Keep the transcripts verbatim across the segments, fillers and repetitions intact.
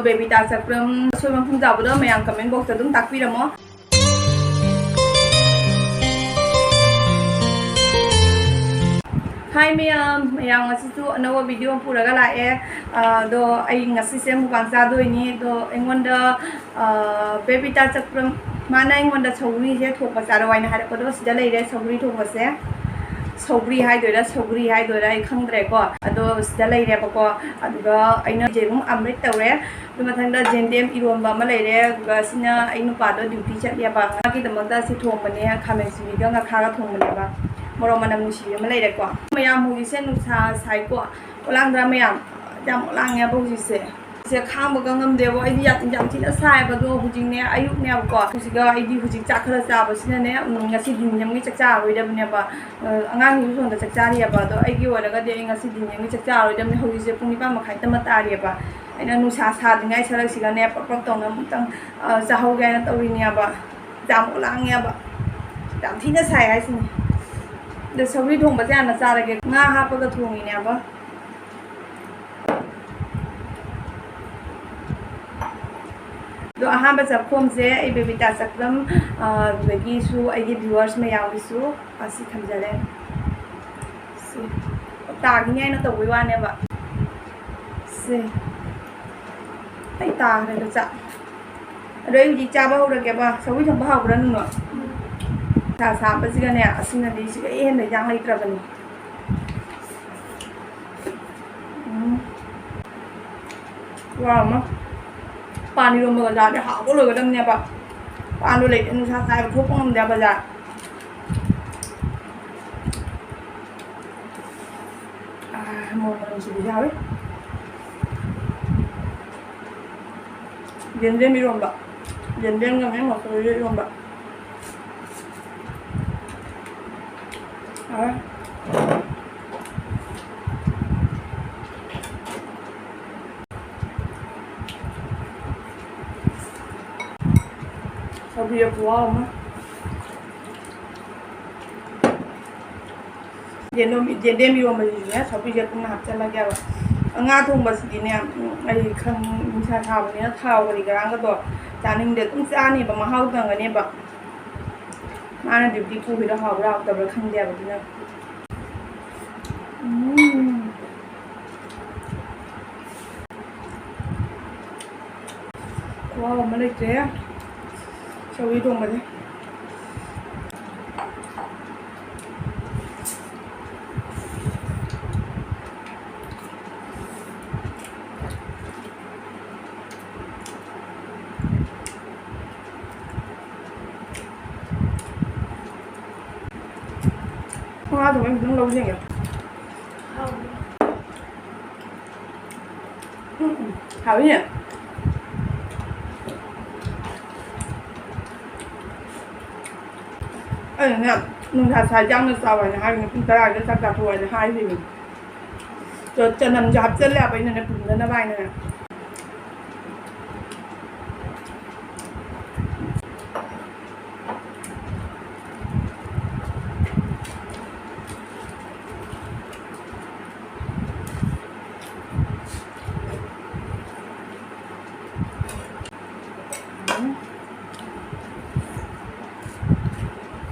ꯕꯦꯕꯤꯇꯥ ꯆꯀ꯭ꯔꯝ ꯑꯁꯣꯏꯕ ꯃꯐꯝ ꯆꯥꯕꯗꯣ ꯃꯌꯥꯝ comment box ꯇ ꯑꯗꯨꯝ ꯇꯥꯛꯄꯤꯔꯝꯃꯣ꯫ ꯍꯥꯏ ꯃꯌꯥꯝ, ꯃꯌꯥꯝ ꯉꯁꯤꯁꯨ ꯑꯅꯧꯕ video ꯑꯃ ꯄꯨꯔꯒ ꯂꯥꯛꯑꯦ꯫ ꯑꯗꯣ ꯑꯩ ꯉꯁꯤꯁꯦ mukbang ꯆꯥꯗꯣꯏꯅꯤ꯫ ꯑꯗꯣ ꯑꯩꯉꯣꯟꯗ, ꯑ, ꯕꯦꯕꯤꯇꯥ ꯆꯀ꯭ꯔꯝ, ꯃꯥꯅ ꯑꯩꯉꯣꯟꯗ ꯁꯧꯒ꯭ꯔꯤꯁꯦ ꯊꯣꯡꯕ ꯆꯥꯔꯣ ꯍꯥꯏꯅ ꯍꯥꯏꯔꯛꯄꯗꯣ ꯁꯤꯗ ꯂꯩꯔꯦ ꯁꯧꯒ꯭ꯔꯤ ꯊꯣꯡꯕꯁꯦ꯫ ꯁꯧꯒ꯭ꯔꯤ ꯍꯥꯏꯗꯣꯏꯔꯥ ꯁꯧꯒ꯭ꯔꯤ ꯍꯥꯏꯗꯣꯏꯔꯥ ꯑꯩ ꯈꯪꯗ꯭ꯔꯦꯀꯣ꯫ ꯑꯗꯣ ꯁꯤꯗ ꯂꯩꯔꯦꯕꯀꯣ꯫ ꯑꯗꯨꯒ ꯑꯩꯅ ꯌꯦꯔꯨꯝ omelette ꯇꯧꯔꯦ꯫ ꯑꯗꯨ ꯃꯊꯪꯗ ꯖꯦꯟꯗꯦꯝ ꯏꯔꯣꯝꯕ ꯑꯃ ꯂꯩꯔꯦ꯫ ꯑꯗꯨꯒ ꯁꯤꯅ ꯑꯩ ꯅꯨꯄꯥꯗꯣ duty ꯆꯠꯂꯦꯕ, ꯃꯥꯒꯤꯗꯃꯛꯇ ꯁꯤ ꯊꯣꯡꯕꯅꯦ, ꯈꯥꯃꯦꯟ ꯑꯁꯤꯟꯕꯤꯒ ꯉꯥꯈꯥꯒ ꯊꯣꯡꯕꯅꯦꯕ꯫ ꯃꯣꯔꯣꯛ ꯃꯅꯝ ꯅꯨꯡꯁꯤꯕꯤ ꯑꯃ ꯂꯩꯔꯦꯀꯣ꯫ ꯃꯌꯥꯝ ꯍꯧꯖꯤꯛꯁꯦ ꯅꯨꯡꯁꯥ ꯁꯥꯏꯀꯣ, ꯑꯣꯂꯥꯡꯗ꯭ꯔꯥ ꯃꯌꯥꯝ? ꯌꯥꯝ ꯑꯣꯂꯥꯡꯉꯦꯕ ꯍꯧꯖꯤꯛꯁꯦ꯫ ꯁꯦ ꯈꯥꯡꯕꯒ ꯉꯝꯗꯦꯕ꯫ ꯑꯩꯗꯤ ꯌꯥꯝ, ꯌꯥꯝ ꯊꯤꯅ ꯁꯥꯏꯌꯦꯕ꯫ ꯑꯗꯣ ꯍꯧꯖꯤꯛꯅꯦ ꯑꯌꯨꯛꯅꯦꯕꯀꯣ꯫ ꯍꯧꯖꯤꯛꯀ ꯑꯩꯗꯤ ꯍꯧꯖꯤꯛ ꯆꯥꯛ ꯈꯔ ꯆꯥꯕꯁꯤꯅꯅꯦ, ꯎꯝ, ꯉꯁꯤ ꯗꯤꯟ ꯑꯃꯒꯤ ꯆꯥꯛ ꯆꯥꯔꯔꯣꯏꯗꯕꯅꯦꯕ꯫ ꯑ, ꯑꯉꯥꯡꯁꯤꯡꯁꯨ ꯁꯣꯝꯗ ꯆꯥꯛ ꯆꯥꯔꯤꯑꯕ꯫ ꯑꯗꯣ ꯑꯩꯒꯤ ꯑꯣꯏꯔꯒꯗꯤ ꯑꯩ ꯉꯁꯤ ꯗꯤꯟ ꯑꯃꯒꯤ ꯆꯥꯛ ꯆꯥꯔꯔꯣꯏꯗꯕꯅꯤ꯫ ꯍꯧꯖꯤꯛꯁꯦ ꯄꯨꯡ ꯅꯤꯄꯥꯟ ꯃꯈꯥꯏ ꯇꯃ ꯇꯥꯔꯤꯑꯕ꯫ ꯑꯩꯅ ꯅꯨꯡꯁꯥ ꯁꯥꯗ꯭ꯔꯤꯉꯩ ꯁꯔꯛꯁꯤꯒꯅꯦ ꯄ꯭ꯔꯞ ꯄ꯭ꯔꯞ ꯇꯧꯅ ꯑꯃꯨꯛꯇꯪ, ꯑ, ꯆꯥꯍꯧꯒꯦ ꯍꯥꯏꯅ ꯇꯧꯔꯤꯅꯦꯕ꯫ ꯌꯥꯝ ꯂꯥꯡꯉꯦꯕ꯫ ꯌꯥꯝ ꯊꯤꯅ ꯁꯥꯏ ꯍꯥꯏꯁꯤꯅꯤ꯫ ꯑꯗꯣ ꯁꯧꯒ꯭ꯔꯤ ꯊꯣꯡꯕꯁꯦ ꯍꯥꯟꯅ ꯆꯥꯔꯒꯦ꯫ ꯉꯥ ꯍꯥꯞꯄꯒ ꯊꯣꯡꯉꯤꯅꯦꯕ꯫ ꯑꯗꯣ ꯑꯍꯥꯟꯕ ꯆꯥꯛꯈꯣꯝꯁꯦ ꯑꯩ ꯕꯦꯕꯤꯇꯥ ꯆꯥꯛꯂꯝ, ꯑ, ꯑꯗꯨꯗꯒꯤꯁꯨ ꯑꯩꯒꯤ viewers ꯃꯌꯥꯝꯒꯤꯁꯨ ꯑꯁꯤ ꯊꯝꯖꯔꯦ꯫ ꯁꯤ ꯇꯥꯈꯤꯅꯤ ꯍꯥꯏꯅ ꯇꯧꯕꯩ ꯋꯥꯅꯦꯕ꯫ ꯁꯤ ꯑꯩ ꯇꯥꯈ꯭ꯔꯦꯗ ꯆꯥꯛ꯫ ꯑꯗꯣ ꯑꯩ ꯍꯧꯖꯤꯛ ꯆꯥꯕ ꯍꯧꯔꯒꯦꯕ꯫ ꯁꯧꯒ꯭ꯔꯤ ꯊꯣꯡꯕ ꯍꯥꯎꯕ꯭ꯔꯥ ꯅꯨꯡꯅꯣ? ꯅꯨꯡꯁꯥ ꯁꯥꯕꯁꯤꯒꯅꯦ ꯑꯁꯤꯅꯗꯤ ꯁꯤꯒ ꯍꯦꯟꯅ ꯏꯟꯖꯥꯡ ꯂꯩꯇ꯭ꯔꯕꯅꯤ꯫ ꯎꯝ꯫ ꯋꯥ ꯑꯃ꯫ ꯄꯥꯟ ꯏꯔꯣꯝꯕꯒ ꯆꯥꯔꯗꯤ ꯍꯥꯎꯕ ꯂꯣꯏꯒꯗꯕꯅꯦꯕ꯫ ꯄꯥꯟꯗꯣ ꯂꯩꯇꯦ, ꯅꯨꯡꯁꯥ ꯁꯥꯏꯕ ꯊꯣꯛꯄ ꯉꯝꯗꯦ ꯕꯖꯥꯔ꯫ ꯑꯥ, ꯃꯣꯔꯣꯛ ꯃꯅꯝ ꯅꯨꯡꯁꯤꯕꯤꯁꯦ ꯍꯥꯎꯋꯤ꯫ ꯌꯦꯟꯗꯦꯝ ꯏꯔꯣꯝꯕ꯫ ꯌꯦꯟꯗꯦꯝꯒꯅꯦ ꯃꯁꯣꯔꯤꯒ ꯏꯔꯣꯝꯕ꯫ ꯍꯥꯎꯋꯦ꯫ ꯁꯧꯒ꯭ꯔꯤꯒ ꯈꯨꯍꯥꯎ ꯑꯃ꯫ ꯌꯦꯟꯗꯦꯝ, ꯌꯦꯟꯗꯦꯝ ꯏꯔꯣꯝꯕꯁꯤꯁꯨꯅꯦ, ꯁꯧꯒ꯭ꯔꯤꯁꯦ ꯄꯨꯟꯅ ꯍꯥꯞꯆꯜꯂꯒꯦꯕ꯫ ꯉꯥ ꯊꯣꯡꯕꯁꯤꯗꯤꯅꯦ, ꯎꯝ, ꯑꯩ ꯈꯪ-, ꯅꯨꯡꯁꯥ ꯁꯥꯕꯅꯤꯅ ꯊꯥꯎ ꯀꯔꯤ ꯀꯔꯥꯒꯗꯣ ꯆꯥꯅꯤꯡꯗꯦ꯫ ꯑꯗꯨꯝ ꯆꯥꯅꯦꯕ, ꯃꯍꯥꯎ ꯇꯪꯒꯅꯦꯕ꯫ ꯃꯥꯅ duty ꯄꯨꯕꯤꯗꯣ ꯍꯥꯎꯕ꯭ꯔꯥ ꯍꯥꯎꯇꯕ꯭ꯔꯥ ꯈꯪꯗꯦꯕ, ꯑꯗꯨꯅ꯫ ꯎꯝ꯫ ꯈꯨꯍꯥꯎ ꯑꯃ ꯂꯩꯇ꯭ꯔꯦ ꯁꯧꯒ꯭ꯔꯤ ꯊꯣꯡꯕꯁꯦ꯫ ꯉꯥ ꯊꯣꯡꯕ ꯈꯤꯇꯪ ꯂꯧꯁꯤꯒꯦ꯫ ꯎꯝ, ꯎꯝ, ꯍꯥꯎꯏꯅꯦ꯫ ꯑꯩꯅꯅꯦ, ꯅꯨꯡꯁꯥ ꯁꯥꯏ ꯌꯥꯝꯅ ꯆꯥꯎ ꯍꯥꯏꯅ ꯍꯥꯏꯕꯅꯤ, ꯄꯨꯡ ꯇꯔꯥꯗ ꯆꯥꯛ ꯆꯥꯊꯣꯛꯑꯣ ꯍꯥꯏꯅ ꯍꯥꯏꯈꯤꯕꯅꯤ꯫ ꯑꯗꯣ ꯆꯅꯝꯁꯨ ꯍꯥꯞꯆꯜꯂꯦ ꯍꯥꯏꯕ ꯑꯩꯅꯅꯦ, ꯄꯨꯝꯗꯅꯕ ꯍꯥꯏꯅꯅꯦ꯫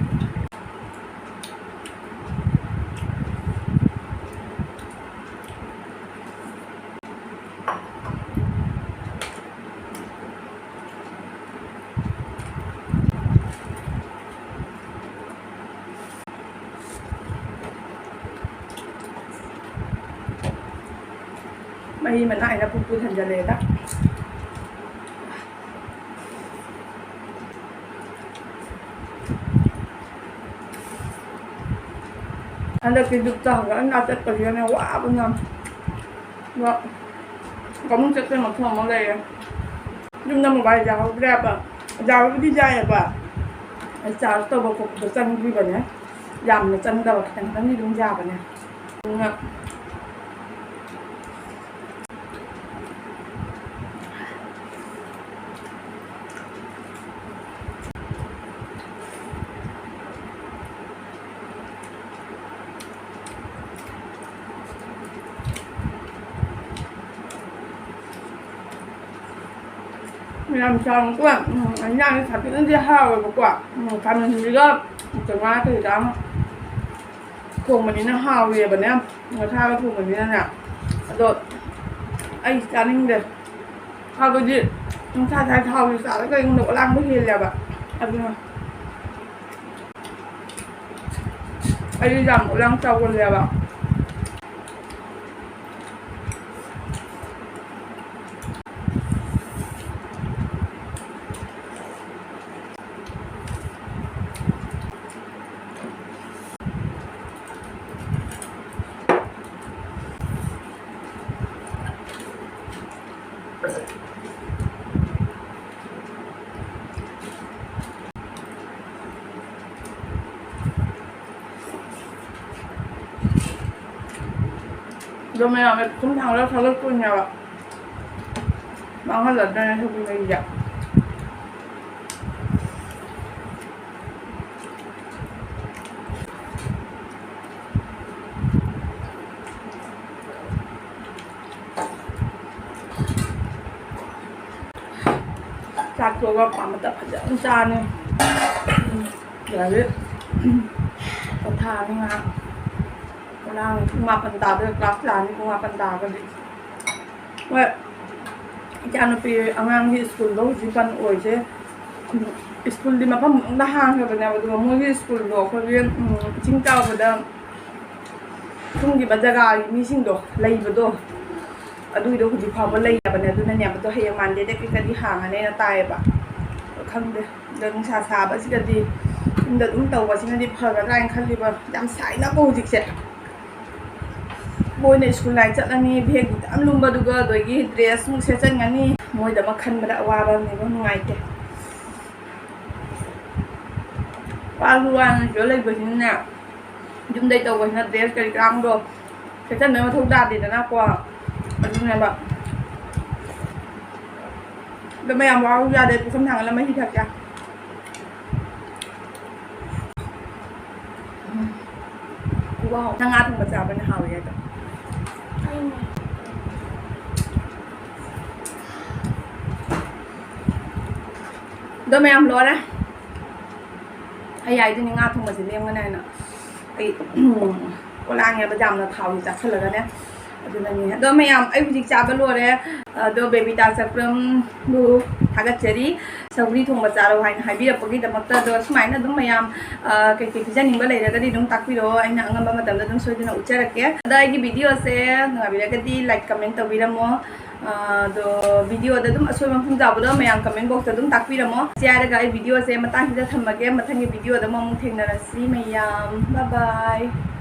ꯃꯍꯤ ꯃꯅꯥꯏꯅ ꯄꯨꯛ ꯄꯨ ꯊꯟꯖꯜꯂꯦꯗ꯫ ꯍꯟꯗꯛꯇꯤ ꯌꯨꯝꯗ ꯍꯟꯒꯠ ꯍꯟꯗ ꯆꯠꯄꯁꯤꯗꯅꯦ ꯋꯥꯕꯅ꯫ ꯑꯗꯣ ꯀꯃꯨꯛ ꯆꯠꯄꯩ ꯃꯐꯝ ꯑꯃ ꯂꯩꯔꯦ꯫ ꯌꯨꯝꯗ mobile ꯌꯥꯍꯧꯗ꯭ꯔꯦꯕ꯫ ꯌꯥꯕꯕꯨꯗꯤ ꯌꯥꯏꯑꯕ꯫ ꯑꯩ charge ꯇꯧꯕ ꯈꯣꯠꯄꯗꯣ ꯆꯪꯗ꯭ꯔꯤꯕꯅꯦ꯫ ꯌꯥꯝꯅ ꯆꯪꯗꯕ, ꯈꯤꯇꯪ ꯈꯤꯇꯪꯗꯤ ꯑꯗꯨꯝ ꯌꯥꯕꯅꯦ꯫ ꯑꯗꯨꯅ ꯌꯥꯝ ꯆꯥꯎꯅꯀꯣ꯫ ꯎꯝ, ꯏꯟꯖꯥꯡꯁꯦ ꯁꯥꯊꯤꯅꯗꯤ ꯍꯥꯎꯋꯦꯕꯀꯣ꯫ ꯎꯝ, ꯈꯥꯃꯦꯟꯁꯤꯒ ꯀꯩꯅꯣ ꯀꯩꯀꯥ ꯑꯃ ꯊꯣꯡꯕꯅꯤꯅ ꯍꯥꯎꯋꯦꯕꯅꯦ꯫ ꯉꯥꯁꯥꯒ ꯊꯣꯡꯕꯅꯤꯅꯅꯦ꯫ ꯑꯗꯣ ꯑꯩ ꯆꯥꯅꯤꯡꯗꯦ꯫ ꯍꯥꯏꯕꯗꯤ ꯅꯨꯡꯁꯥ ꯁꯥꯏ ꯊꯥꯎꯁꯦ ꯆꯥꯔꯒ ꯑꯩꯉꯣꯟꯗ ꯑꯣꯂꯥꯡꯕ ꯍꯦꯜꯂꯦꯕ꯫ ꯑꯗꯨꯅ ꯑꯩꯗꯤ ꯌꯥꯝ ꯎꯌꯥꯡ ꯆꯥꯎꯒꯜꯂꯦꯕ꯫ ꯑꯗꯣ ꯃꯌꯥꯝꯅ ꯁꯨꯝ ꯊꯥꯡꯒꯠꯂ ꯊꯥꯒꯠꯄꯅꯦꯕ꯫ ꯃꯥꯡꯍꯜꯂꯗ꯭ꯔꯅ ꯁꯧꯒ꯭ꯔꯤ ꯃꯍꯤꯁꯦ꯫ ꯆꯥꯛ ꯇꯣꯛꯑꯒ ꯄꯥ ꯃꯇꯝ ꯐꯖꯅ ꯆꯥꯅꯤ꯫ ꯎꯝ, ꯑꯗꯒꯤ ꯄꯣꯊꯥꯅꯤ ꯉꯥꯏꯍꯥꯛ꯫ ꯉꯔꯥꯡ ꯄꯨꯡ ꯃꯥꯄꯟ ꯇꯥꯗꯣꯏꯔꯦ, ꯀ꯭ꯂꯥꯁ ꯂꯥꯛꯑꯅꯤ ꯄꯨꯡ ꯃꯥꯄꯟ ꯇꯥꯔꯒꯗꯤ꯫ ꯍꯣꯏ, ꯏꯆꯥꯅꯨꯄꯤ ꯑꯉꯥꯡꯒꯤ ꯁ꯭ꯀꯨꯜꯗꯣ ꯍꯧꯖꯤꯛ ꯀꯩꯅꯣ ꯑꯣꯏꯁꯦ꯫ ꯎꯝ, ꯁ꯭ꯀꯨꯜꯗꯤ ꯃꯐꯝ ꯑꯃꯗ ꯍꯥꯡꯈ꯭ꯔꯕꯅꯦꯕ, ꯑꯗꯨꯒ ꯃꯣꯏꯒꯤ ꯁ꯭ꯀꯨꯜꯗꯣ ꯑꯩꯈꯣꯏꯒꯤ, ꯎꯝ, ꯏꯁꯤꯡ ꯆꯥꯎꯕꯗ ꯊꯨꯝꯈꯤꯕ ꯖꯒꯥꯒꯤ ꯃꯤꯁꯤꯡꯗꯣ ꯂꯩꯕꯗꯣ, ꯑꯗꯨꯒꯤꯗꯣ ꯍꯧꯖꯤꯛ ꯐꯥꯎꯕ ꯂꯩꯔꯕꯅꯦ꯫ ꯑꯗꯨꯅꯅꯦ, ꯑꯗꯣ ꯍꯌꯦꯡ ꯃꯟꯗꯦꯗꯒꯤ ꯀꯔꯤ ꯍꯥꯡꯉꯅꯦꯅ ꯇꯥꯏꯌꯦꯕ꯫ ꯑꯗꯣ ꯈꯪꯗꯦ, ꯑꯗꯣ ꯅꯨꯡꯁꯥ ꯁꯥꯕꯁꯤꯗꯗꯤ ꯌꯨꯝꯗ ꯑꯗꯨꯝ ꯇꯧꯕꯁꯤꯅꯗꯤ ꯐꯒꯗ꯭ꯔꯥ ꯍꯥꯏꯅ ꯈꯜꯂꯤꯕ꯫ ꯌꯥꯝ ꯁꯥꯏꯅꯀꯣ ꯍꯧꯖꯤꯛꯁꯦ꯫ ꯃꯣꯏꯅ ꯁ꯭ꯀꯨꯜ ꯂꯥꯏ ꯆꯠꯂꯅꯤ, ꯕꯦꯒ ꯌꯥꯝ ꯂꯨꯝꯕꯗꯨꯒ, ꯑꯗꯒꯤ ꯗ꯭ꯔꯦꯁ ꯑꯃꯨꯛ ꯁꯦꯠꯆꯟꯒꯅꯤ꯫ ꯃꯣꯏꯗꯃꯛ ꯈꯟꯕꯗ ꯑꯋꯥꯕ ꯑꯃꯅꯦꯕ, ꯅꯨꯡꯉꯥꯏꯇꯦ꯫ ꯋꯥꯁꯨ ꯋꯥꯅ ꯁꯤꯗ ꯂꯩꯕꯁꯤꯅꯅꯦ, ꯌꯨꯝꯗꯩ ꯇꯧꯕꯁꯤꯅ ꯗ꯭ꯔꯦꯁ ꯀꯔꯤ ꯀꯔꯥꯡꯗꯣ ꯁꯦꯠꯆꯟꯕꯩ ꯃꯊꯧ ꯇꯥꯗꯦꯗꯅꯀꯣ꯫ ꯑꯗꯨꯅꯦꯕ꯫ ꯑꯗꯣ ꯃꯌꯥꯝ ꯋꯥꯔꯨ ꯌꯥꯗꯦ, ꯄꯨꯈꯝ ꯊꯥꯡꯒꯠꯂ ꯃꯍꯤ ꯊꯛꯀꯦ꯫ ꯎꯝ꯫ ꯋꯥꯎ, ꯅꯪ ꯉꯥ ꯊꯣꯡꯕ ꯆꯥꯕꯅ ꯍꯥꯎꯋꯦ ꯑꯗꯣ꯫ ꯑꯩꯅ꯫ ꯑꯗꯣ ꯃꯌꯥꯝ ꯂꯣꯏꯔꯦ꯫ ꯑꯩ ꯍꯥꯏꯗꯨꯅꯤ ꯉꯥ ꯊꯣꯡꯕꯁꯦ ꯂꯦꯝꯒꯅꯤ ꯍꯥꯏꯅ꯫ ꯑꯩ ꯄꯣꯂꯥꯡꯉꯦꯕ ꯌꯥꯝꯅ ꯊꯥꯎꯁꯦ ꯆꯥꯁꯤꯜꯂꯒꯅꯦ꯫ ꯑꯗꯨꯅꯅꯤ꯫ ꯑꯗꯣ ꯃꯌꯥꯝ, ꯑꯩ ꯍꯧꯖꯤꯛ ꯆꯥꯕ ꯂꯣꯏꯔꯦ꯫ ꯑꯗꯣ ꯕꯦꯕꯤꯇꯥ ꯆꯥꯛꯄ꯭ꯔꯝꯕꯨ ꯊꯥꯒꯠꯆꯔꯤ, ꯁꯧꯒ꯭ꯔꯤ ꯊꯣꯡꯕ ꯆꯥꯔꯣ ꯍꯥꯏꯅ ꯍꯥꯏꯕꯤꯔꯛꯄꯒꯤꯗꯃꯛꯇ꯫ ꯑꯗꯣ ꯁꯨꯃꯥꯏꯅ ꯑꯗꯨꯝ ꯃꯌꯥꯝ, ꯑ, ꯀꯩꯀꯩ ꯄꯤꯖꯅꯤꯡꯕ ꯂꯩꯔꯒꯗꯤ ꯑꯗꯨꯝ ꯇꯥꯛꯄꯤꯔꯛꯑꯣ, ꯑꯩꯅ ꯑꯉꯝꯕ ꯃꯇꯝꯗ ꯑꯗꯨꯝ ꯁꯣꯏꯗꯅ ꯎꯠꯆꯔꯛꯀꯦ꯫ ꯑꯗ ꯑꯩꯒꯤ videoꯁꯦ ꯅꯨꯡꯉꯥꯏꯕꯤꯔꯒꯗꯤ like, comment ꯇꯧꯕꯤꯔꯝꯃꯣ꯫ ꯑ, ꯑꯗꯣ videoꯗ ꯑꯗꯨꯝ ꯑꯁꯣꯏꯕ ꯃꯐꯝ ꯇꯥꯕꯗꯣ ꯃꯌꯥꯝ comment boxꯇ ꯑꯗꯨꯝ ꯇꯥꯛꯄꯤꯔꯝꯃꯣ꯫ ꯁꯤ ꯍꯥꯏꯔꯒ ꯑꯩ videoꯁꯦ ꯃꯇꯥꯡꯁꯤꯗ ꯊꯝꯃꯒꯦ꯫ ꯃꯊꯪꯒꯤ videoꯗ ꯑꯃꯨꯛ ꯊꯦꯡꯅꯔꯁꯤ ꯃꯌꯥꯝ꯫ Bye bye꯫